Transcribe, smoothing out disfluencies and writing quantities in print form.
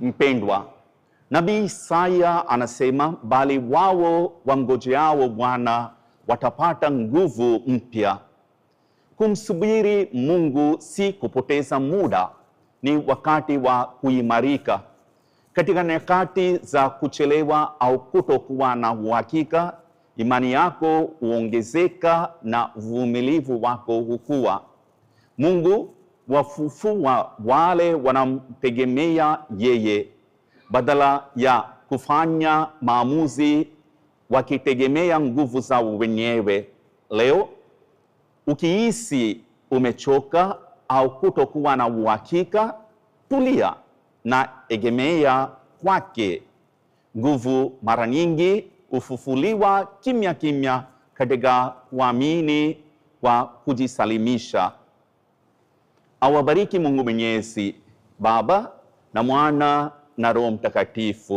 Mpendwa, Nabii Isaya anasema, bali wao wamgojeao Bwana watapata nguvu mpya. Kumsubiri Mungu si kupoteza muda, ni wakati wa kuimarika. Katika nyakati za kuchelewa au kutokuwa na uhakika, imani yako huongezeka na uvumilivu wako hukua. Mungu wafufua wale wanamtegemea yeye, badala ya kufanya maamuzi wakitegemea nguvu zao wenyewe. Leo ukihisi umechoka au kutokuwa na uhakika, tulia na egemea kwake. Nguvu mara nyingi hufufuliwa kimya kimya katika kuamini kwa kujisalimisha. Awabariki Mungu Mwenyezi, Baba na Mwana na Roho Mtakatifu.